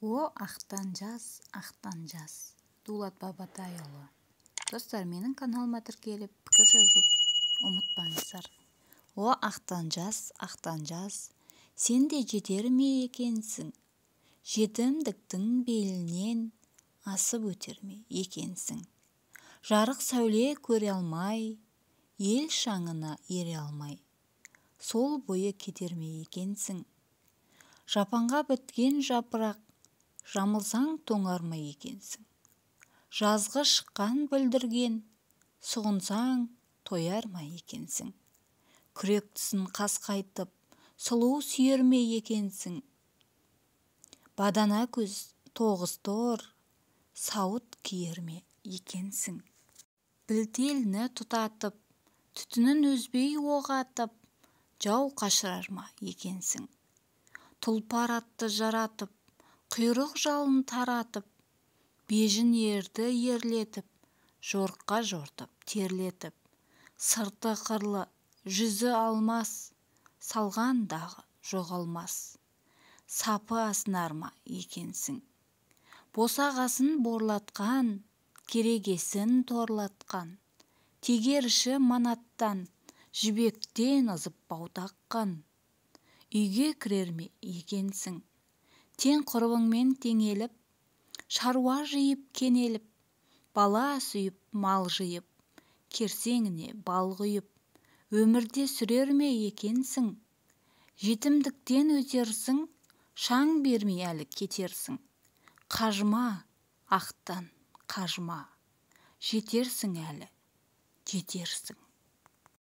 О, ақтан жаз, ақтан жаз. Дулат Бабатайұлы. Достар, менің каналыма тіркеліп, пікір жазуды ұмытпаңыздар. О, ақтан жаз, ақтан жаз, сен де жетер ме екенсің? Жетімдіктің белінен асып өтер ме екенсің? Жарық сәуле көре алмай, ел шаңына ере алмай, сол бойы кетер ме екенсің? Жапанға біткен жапырақ, жамылсаң тоңар ма екенсің? Жазғы шыққан бүлдірген, сұғынсаң тояр ма екенсің? Күрек тісін қасқайтып, сұлу сүйер ме екенсің? Бадана көз, тоғыз тор, сауыт киер ме екенсің? Білтеліні тұтатып, түтінін үзбей оқ атып, жау қашырар ма екенсің? Тұлпар атты жаратып, құйрық жалын таратып, бежін ерді ерлетіп, жорыққа жортып, терлетіп, сырты қырлы, жүзі алмас, салған дағы жоғалмас, сапы асынар ма екенсің? Босағасын борлатқан, керегесін торлатқан, тегеріші манаттан, жібектен ызып бау таққан, үйге кірер ме екенсің? Тең құрбыңмен теңеліп, шаруа жиып кенеліп, бала сүйіп мал жиып, керсеңіне бал құйып, өмірде сүрер ме екенсің? Жетімдіктен өтерсің, шаң бермей әлі кетерсің. Қажыма, ақтан, қажыма, жетерсің әлі, жетерсің.